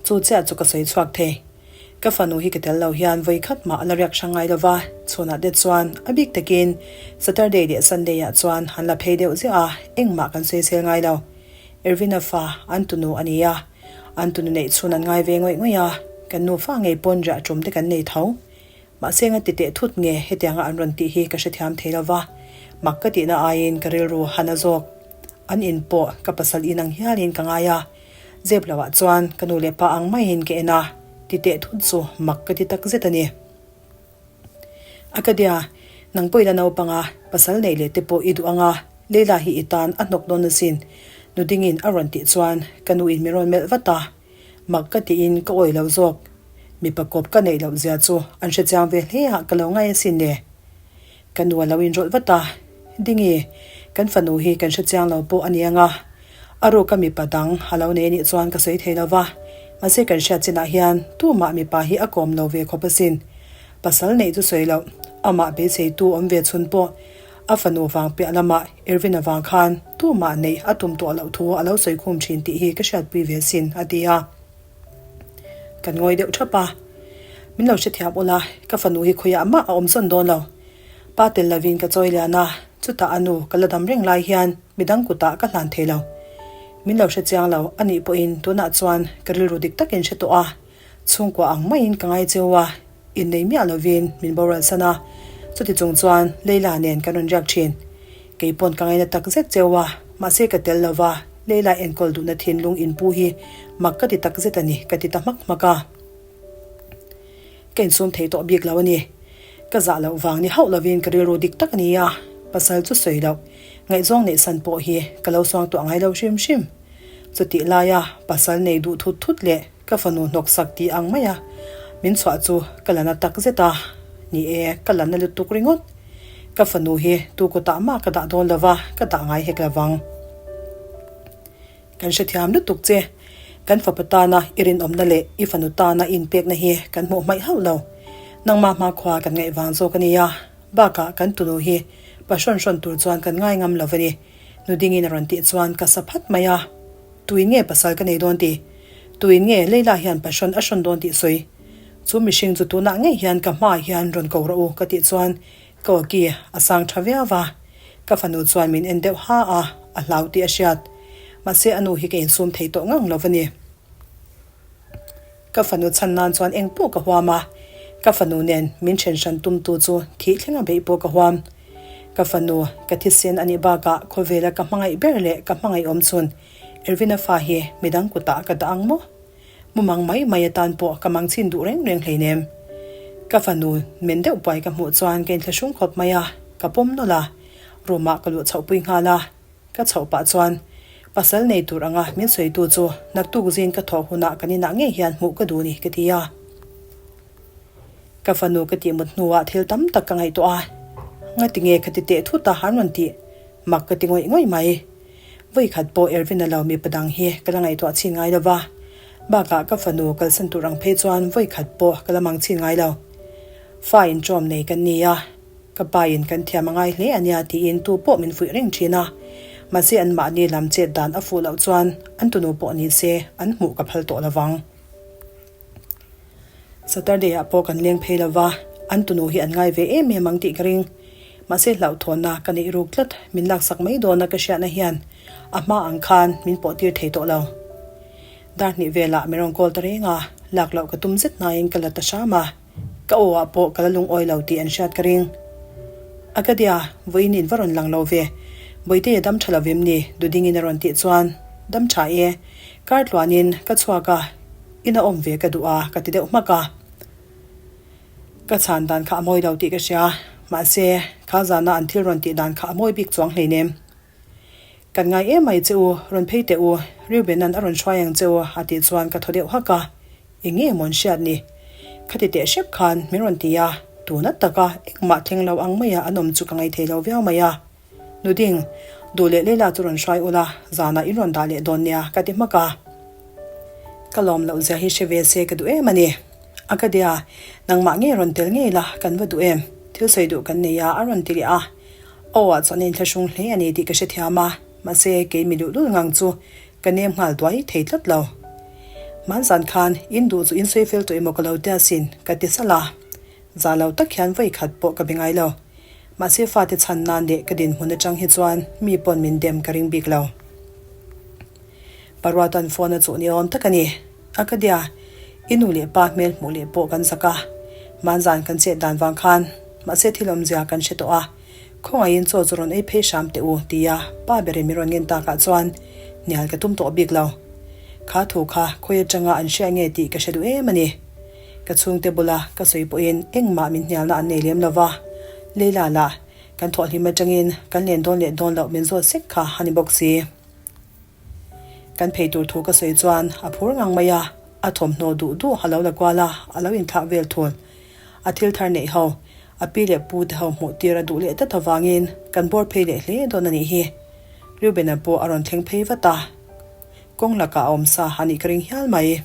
chu chiah chu ka sawi chhuak thei. Ka fanu hi ka tel lo hian vawi khat mah a la riak hrang ngai lo va, chhunah te chuan a bik takin Saturday leh Sunday ah chuan an la phei deuh ziah a, engmah kan sawi sel ngai lo. Ervina fa an tunu a ni a, an tunu neih chhun an ngai ve ngawih ngawih a, kan nufa ngei pawn riah tum te kan nei tho. Mahse nga ti teh thut nge hetianga an rawn tih hi ka hrethiam thei lo va, mak ka tihna aiin ka rilru han a zawk. An in pawh ka pasal in ang hialin ka ngai a, zep loah chuan ka nu leh pa ang maiin ka en a, ti teh thut chu mak ka ti tak zet a ni. Akadia, nang pawh i la naupang a, pasal neih leh te pawh i duh ang a, Leila hi i tan a hnawk dawn asin, nudingin a rawn tih chuan ka nu in min rawn melh vat a. Mak ka tiin ka awih lo zawk. Mipa kawp ka neih loh zia chu an hre chiang ve hle a, ka lo ngai asin le. Ka nu a lo inrawlh vat a, Dingi, kan fanu hi kan hre chiang lo pawh a ni ang a, a ruka mipa dang a lo nei anih chuan ka sawi thei lo va. Mahse kan hriat chinah hian tumah mipa hi a kawm lo ve khawp asin. Pasal neih chu sawi loh, amah beiseitu awm ve chhun pawh a fanu vang piah lamah Irvin-a vang khan tumah neih a tum tawh loh thu a lo sawi khum thin tih hi ka hriatpui ve asin, a ti a. Kan ngawi deuh thap a. Min lo hrethiam ula, ka fanu hi khawiah mah a awm sawn dawn lo. Pa tel lovin ka chawi lian a, chutah a nu ka la dam reng lai hian midang kutah ka hlan thei lo. Min lo hre chiang lo a nih pawhin tunah chuan ka rilru dik takin hre tawh a, chhungkua ang maiin ka ngai cheu a, innei miah lovin min boral san a, chuti chung chuan Leila nen kan rawn riak thin. Kei pawn ka ngaina tak zet cheu a, mahse ka tel lova Leila enkawl duhna thinlung inpu hi mak ka ti tak zet a ni ka ti ta hmak hmak a. Ka insum thei tawh bik lo a ni. Ka zah loh vang ni hauh lovin ka rilru dik tak a ni a, pasal chu sawi loh, ngaihzawng neih san pawh hi ka lo suang tuah ngai lo hrim hrim. Chutih laia pasal nei duh thut thut leh ka fanu hnawk sak tih ang maia min chhuah chu ka la na tak zet a, ni e, ka la na lutuk ringawt. Ka fanu hi tu kutah mah ka dah dawn lova, ka dah ngai hek lovang. Kan hrethiam lutuk che. Kan fapa tana i rinawmna leh i fanu tana i inpekna hi kan hmuh hmaih hauh lo. Nangmah hmakhua kan ngaih vang zawk a nia. Bakah kan tunu hi pa hrawn hrawn tur chuan kan ngai ngam lo a ni. Nudingin a rawn tih chuan ka sa phat mai a. Tuin nge pasal ka nei dawn tih? Tuin nge Leila hian pa hrawn a hrawn dawn tih sawi? Chu mihring chu tunah ngei hian ka hmaah hian rawn ko rawh u ka tih chuan Ka awki a sang tha viau va, ka fanu chuan min en deuh ha a, a hlau tih a hriat. Mahse a nu hi ka insum thei tawh ngang lo va ni. Ka fanu chhan nan chuan eng pawh ka huam a, ka fanu nen min then hran tumtu chu thih thlenga beih pawh ka huam. Ka fanu ka thisen a nih bakah khawvela ka hmangaih ber leh ka hmangaih awm chhun Ervina fa hi midang kutah ka dah ang maw? Mumang mai mai atan pawh ka mang chhin duh reng reng hleinem. Ka fanu men deuh puai ka hmuh chuan ka inthlahrung khawp mai a, ka pawm nawlh a, room ah ka luh chhoh pui nghal a. Ka chhoh pah chuan pasal nei tur anga min sawitu chu naktuk zin ka thawh hunah kan inah ngei hian hmuh ka duh ni ka ti a. Ka fanu ka tih mut hnuah thil tam tak ka ngaihtuah a, ngati nge ka ti teh thut a an rawn tih mak ka ti ngawih ngawih mai. Vawi khat pawh Ervin-a lo mipa dang hi ka la ngaihtuah chhin ngai lo va, bakah ka fanu kalsan tur ang phei chuan vawi khat pawh ka la mang chhin ngai lo. Fa inṭawm nei kan ni a, ka pa in kan thiam a ngai hle a nia tiin tu pawh min fuih reng ṭhin a, mahse anmahni lam chet dan a fuh loh chuan an tunu pawh ni se an hmuh ka phal tawh lo vang. Saturday ah pawh kan leng phei lova, an tunu hi an ngai ve em em ang tih ka ring. Mahse hlauhthawnna ka neih ruk tlat, min laksak mai dawna ka hriatna hian a hma ang khan min pawh tir thei tawh lo. Dar hnih velah min rawn call ta reng a, lak loh ka tum zet hnain ka la ta hram a, ka aw ah pawh ka la lungawi lo tih an hriat ka ring. Akadia, vawiin in va rawn lang lo ve, Bawihtea dam tha lo vem ni? Dudingin a rawn tih chuan, Dam tha e, kar tluanin ka chhuak a, Ina awm ve ka duh a, ka ti deuh hmak a. Ka chhan dan kha a mawi lo tih ka hria, mahse, kha zana an thil rawn tih dan kha a mawi bik chuang hleinem. Kan ngai em mai che u, rawn phei teh u, Reuben-a'n a rawn hruai ang che u, a tih chuan ka thaw deuh hak a. Eng nge maw an hriat ni? Khati teh hrep khan min rawn ti a, tuna taka engmah thleng lo ang maia an awm chu ka ngaithei lo viau mai a. Nuding, duh leh Leila chu rawn hruai ula, zanah in rawn dah leh dawn nia, ka ti hmak a. Ka lawm loh zia hi hre ve se ka duh em a ni. Akadia, nangmah ngei rawn tel ngei la, kan va duh em? Thil sawi duh kan nei a, a rawn ti leh a. Aw ah chuan a inthlahrung hle a ni tih ka hrethiam a, mahse kei mi luhlul ngang chu ka nem nghal duai thei tlat lo. Hmanzan khan in duh chu in sawi fel tawh emaw ka lo tia sin, ka ti salh a. Za lo tak hian vawi khat pawh ka be ngai lo. Mahse fate chhan nan leh ka dinhmun atang hi chuan mi pawn min dem ka ring bik lo. Paruatan phone a chuh ni awm tak a ni. Akadia, i nu leh pa hmel hmuh leh pawh kan zak a. Hmanzan kan chet dan vang khan mahse thil awmzia kan hre tawh a. Khawngaihin chaw chu rawn ei phei hram teh u, tia pa berin min rawn ngen takah chuan hnial ka tum tawh bik lo. Kha thu kha khawi atanga an hria nge tih ka hre duh em a ni. Ka chhungte bula ka sawi pawhin engmah min hnialna an nei lem lo va, Leila lah kan thawhhlim atangin kan len dawn leh dawn loh min zawt sek kha a ni bawk si. Kan phei tur thu ka sawi chuan a phur ngang mai a, a thawmhnaw duh duh a lo la kual a, a lo inthlak vel thul. A thil thar neih ho, a pi leh pu te ho hmuh tir a duh leh tlat avangin kan bawr phei leh hle dawn a nih hi. Reuben-a pawh a rawn thleng phei vat a, kawng lakah a awm sa a nih ka ring hial mai.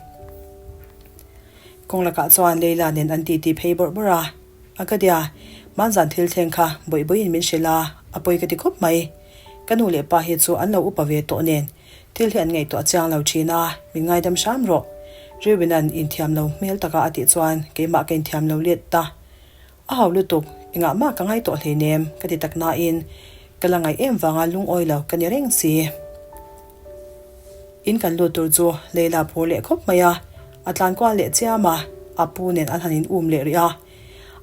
Kawng lakah chuan Leila nen an titi phei bawrh bawrh a, Akadia, hmanzan thil thleng kha bawih bawihin min hrilh a, a pawi ka ti khawp mai. Ka nu leh pa hi chu an lo upa ve tawh nen, thil hi an ngaihtuah chiang lo thin a, min ngaidam hram rawh. Reuben-a'n inthiam lo hmel taka a tih chuan keimah ka inthiam lo let ta. A hau lutuk, engah mah ka ngai tawh hleinem ka ti tak nain ka la ngaih em vanga lungawi lo ka ni reng si. In kan lut tur chu Leila phur leh khawp mai a, a tlan kual leh chiam a, a pu nen an han in um leh rih a.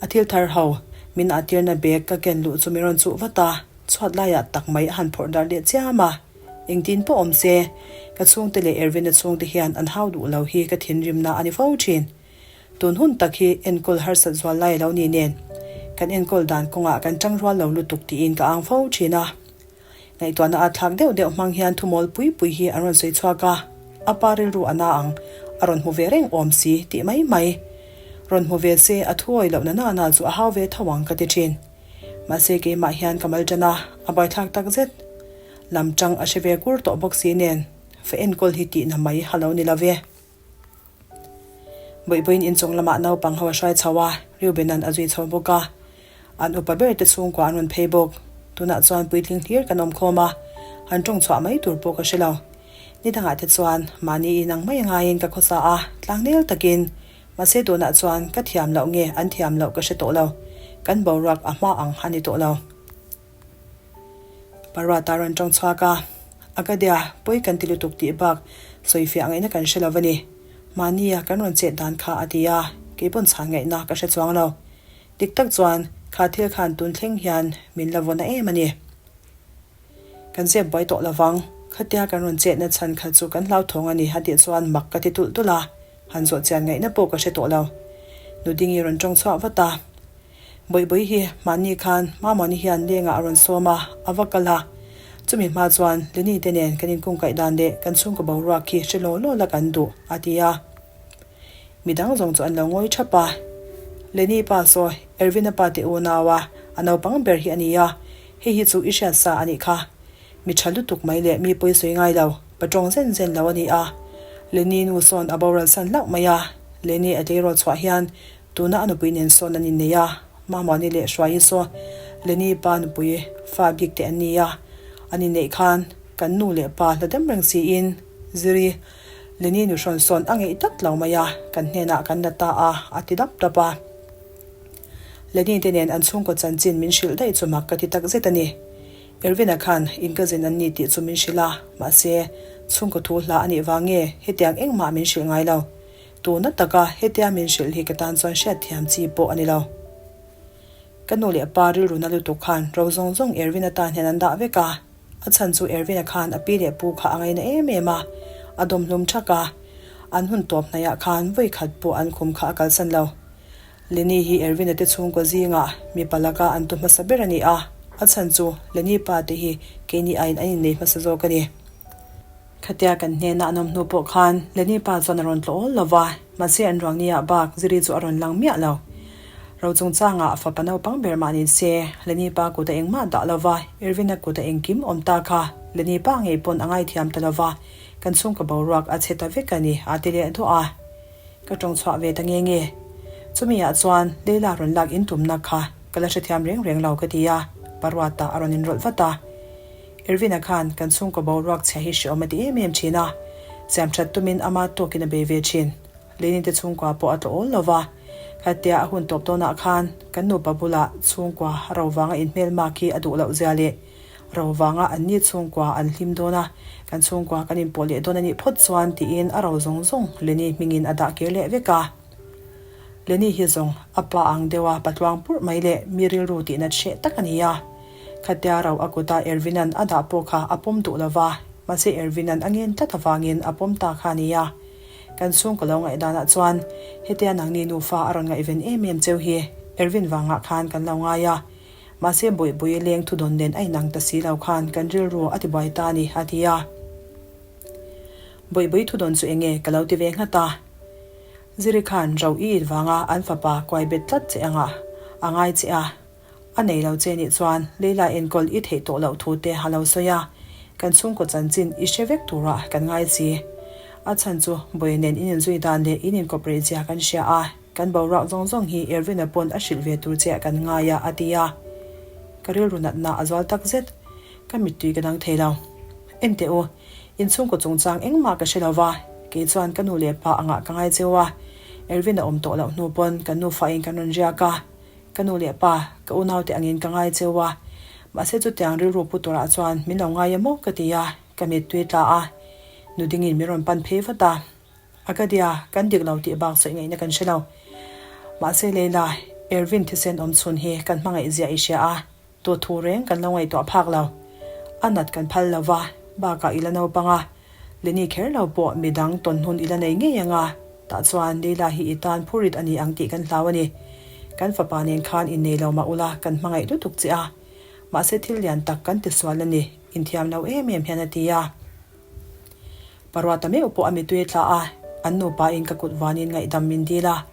A thil thar ho, min ah tirna bag ka ken luh chu min rawn chuh vat a, chhuat laiah tak mai a han phawrh darh leh chiam a. Engtin pawh awm se, ka chhungte leh Ervin-a chhungte hian an hau duh lo hi ka thinrimna a ni fo thin. Tun hun tak hi enkawl harsat zual lai a lo ni nen, kan enkawl dan kawngah kan tang rual lo lutuk tiin ka ang fo thin a. Ngaihtuahna a thlak deuh deuh hmang hian thumawl pui pui hi an rawn sawi chhuak a, a pa rilru a na ang, a rawn hmu ve reng awm si tih mai mai. Rawn hmu ve se a thuawi loh na nana chu a hau ve tho ang ka ti thin. Mahse keimah hian ka mal tan a, a buaithlak tak zet. Lam tang a hre ve kur tawh bawk si nen, fa enkawl hi tihna mai ha lo ni lo ve. Bawihbawiin inchung lamah naupang ho a hruai chho a, Reuben-a'n a zui chho bawk a. An upa ber te chhungkua an rawn phei bawk. Tunah chuan puitling hlir kan awm khawm a, han tawng chhuah mai tur pawh ka hre lo. Ni dangah te chuan mahni in ang mai angaiin ka khawsa a, tlangnel takin. Mahse tunah chuan ka thiam loh nge an thiam loh ka hre tawh lo. Kan boruak a hma ang a ni tawh lo. Paruata rawn tawng chhuak a, Akadia, pawi kan ti lutuk tih bak sawifiah ngaihna kan hre lo a ni. Mahnia kan rawn chet dan kha a ti a, kei pawn chhan ngaihna ka hre chuang lo. Dik tak chuan kha thil khan tun thleng hian min la vawna em a ni. Kan zep buai tawh lo vang, khatia kan rawn chetna chhan kha chu kan hlauthawng a ni a tih chuan mak ka ti tulh tulh a, han zawh chian ngaihna pawh ka hre tawh lo. Nudingi rawn tawng chhuah vat a. Bawihbawi hi mahni khan Mamawni hian lengah a rawn sawm a, a va kal a. Chumi hma chuan Lenny te nen kan inkungkaih dan leh kan chhungkaw boruak hi hre law law la kan duh, a ti a. Midang zawng chu an lo ngawi thap a. Lenny pa saw Ervin-a pa te unau a, a naupang ber hi a ni a, hei hi chu i hriat sa a nih kha. Mi tha lutuk mai leh mi pawi sawi ngai lo, patawng zen zen lo a ni a. Lenny nu sawn a boral san hlauh mai a, Lenny a tleirawl chhuah hian Tuna a nupui nen sawn an innei a, Mamawni leh Hruaii saw Lenny pa nupui fa bik te an ni a, an inneih khan kan nu leh pa hla dam reng siin Ziri, Lenny nu hrawn sawn a ngeih tlat lo mai a, kan hnenah kan la ta a, a ti dap dap a. Lenny te nen an chhungkaw chanchin min hrilh daih chu mak ka ti tak zet a ni. Ervin-a khan in ka zin an ni tih chu min hrilh a, mahse chhungkaw thu hla a nih vang nge hetiang engmah min hrilh ngai lo. Tuna taka hetia min hrilh hi ka tan chuan hriatthiam chi pawh a ni lo. Ka nu leh pa rilru na lutuk khan ro zawng zawng Ervin-a tan hian an dah vek a, a chhan chu Ervin-a khan a pi leh pu kha a ngaina em em a, a dawmhlum thak a, an hun tawp hnaihah khan vawi khat pawh an khum kha a kalsan lo. Lenny hi Ervin-a te chhungkaw zingah mipa laka an tu hmasa ber a ni a, a chhan chu Lenny pa te hi keini aiin an innei hmasa zawk a ni. Khatia kan hnena an awm hnu pawh khan Lenny pa chuan a rawn tlawh awl lo va, mahse an ruang nia bak Ziri chu a rawn lang miah lo. Ro chungchangah fapa naupang ber mah ni se, Lenny pa kut a engmah dah lo va, Irvin-a kut a engkim awm ta kha Lenny pa ngei pawn a ngaithiam ta lo va, kan chhungkaw boruak a chhe ta vek a ni a ti leh duah a. Ka tawng chhuah ve ta nge nge. Chumi ah chuan Leila rawn lak in tumna kha ka la hrethiam reng reng lo ka ti a, Paruata a rawn inrawlh vat a. Irvin-a khan kan chhungkaw boruak chhia hi hreawm a ti em em thin a, siam that tumin ama tawkin a bei ve thin. Lenin te chhungkua pawh a tla awl lo va, khatia a hun tawp dawnah khan kan nupa bulah chhungkua ro vanga inhmel mak hi a duh loh zia leh ro vanga anni chhungkua an hlim dawn a, kan chhungkua kan inpawh leh dawn a nih phawt chuan tiin a ro zawng zawng Lenny hmingin a dah kir leh vek a. Lenny hi zawng a pa ang deuha patluang purh mai leh mi rilru tihna hreh tak a ni a. Khatia ro a kuta Ervin-a'n a dah pawh kha a pawm duh lo va, mahse Ervin-a'n a ngen tlat avangin a pawm ta kha a ni a. Kan chhungkaw lo ngaihdanah chuan hetia nangni nufa a rawn ngaihven em em cheu hi Ervin vangah khan kan lo ngai a, mahse Bawihbawi leng thudawn nen a inang ta si lo khan kan rilru a tibuai ta a ni, a ti a. Bawihbawi thudawn chu enge ka lo ti ve nghat a. Ziri khan ro i it vanga an fapa kuai bet tlat che anga a ngai che a. A nei lo che nih chuan Leila enkawl i theih tawh loh thu te a lo sawi a, kan chhungkaw chanchin i hre vek turah kan ngai si. A chhan chu Bawiha nen in inzui dan leh in inkawp rei zia kan hria a, kan boruak zawng zawng hi Ervin-a pawn a hrilh ve tur che kan ngai a, a ti a. Ka rilru natna a zual tak zet. Ka mittui ka dang thei lo. Enteh u, inchhungkaw chungchang engmah ka hre lo va, kei chuan ka nu leh pa angah ka ngai cheu a, Ervin a awm tawh loh hnu pawn kan nufa in kan rawn riak a, ka nu leh pa, ka unaute angin ka ngai cheu a, mahse chutiang rilru pu turah chuan min lo ngai emaw ka ti a, ka mittui tla a, nu dingin min rawn pan phei vat a. Akadia, kan dik lo tih bak sawi ngaihna kan hre lo. Mahse Leila, Ervin thisen awm chhun hi kan hmangaih zia i hria a, Tu thu reng kan lo ngaihtuah phak lo. A nat kan phal lo va, bakah i la naupang a, Lenny kher lo pawh midang tawn hun i la nei ngei ang a, tah chuan Leila hi i tan phurit a ni ang tih kan hlau a ni. Kan fapa nen khan innei lo mah ula kan hmangaih lutuk che a, mahse thil lian tak kan tisual a ni, inthiam lo em em hian a ti a. Paruata meuh pawh a mitui a tla a, an nupain ka kut vanin ngaihdam min dil a.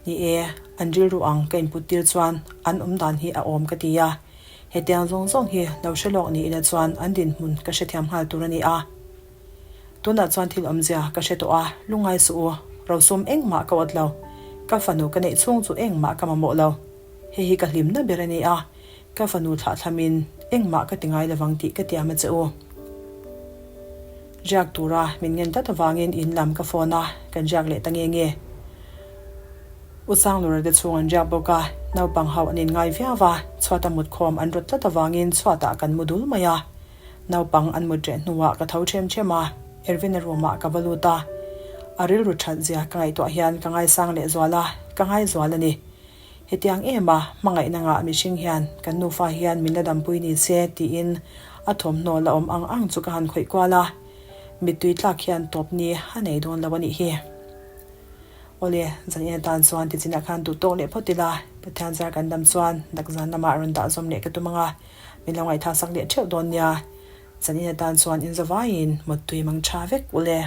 Ni e, an rilru ang ka input tir chuan an awm dan hi a awm ka ti a. Hetiang zawng zawng hi lo hre lawk ni ila chuan an dinhmun ka hrethiam nghal tur a ni a. Tunah chuan thil awmzia ka hre tawh a, lungngai suh u, rosum engmah ka awt lo. Ka fanu ka neih chhung chu engmah ka mamawh lo. Hei hi ka hlimna ber a ni a. Ka fanu thlahthlamin engmah ka ti ngai lovang tih ka tiam a che u. Riak tura min ngen tlat avangin in lam ka phone a, kan riak leh ta nge nge. U Sanglura te chhung an riak bawk a, naupang ho an inngai viau a, chhuata mutkhawm an rawt tlat avangin chhuatah kan mu dul mai a. Naupang an mut reh hnuah ka tho ṭhem ṭhem a, Ervin-a room-ah ka va lut a. A rilru ṭhat zia ka ngaihtuah hian ka ngaisang lehzual a, ka ngaizual a ni. Hetiang em a, hmangaihna ngah mihring hian kan nufa hian min la dampui ni se tiin a thawmhnaw la awm ang ang chu ka han khawih kual a, mittui tlak hian tawp ni a nei dawn lo a nih hi. Awle, zan in atan chuan tichinah khan duh tawk leh phawt ila, Pathian zar kan dam chuan dak zan lamah rawn dah zawm leh ka tum ang a, min lo ngaihthlak sak leh theuh dawn nia. Zan in atan chuan inzavaiin mawttui mang tha vek ule.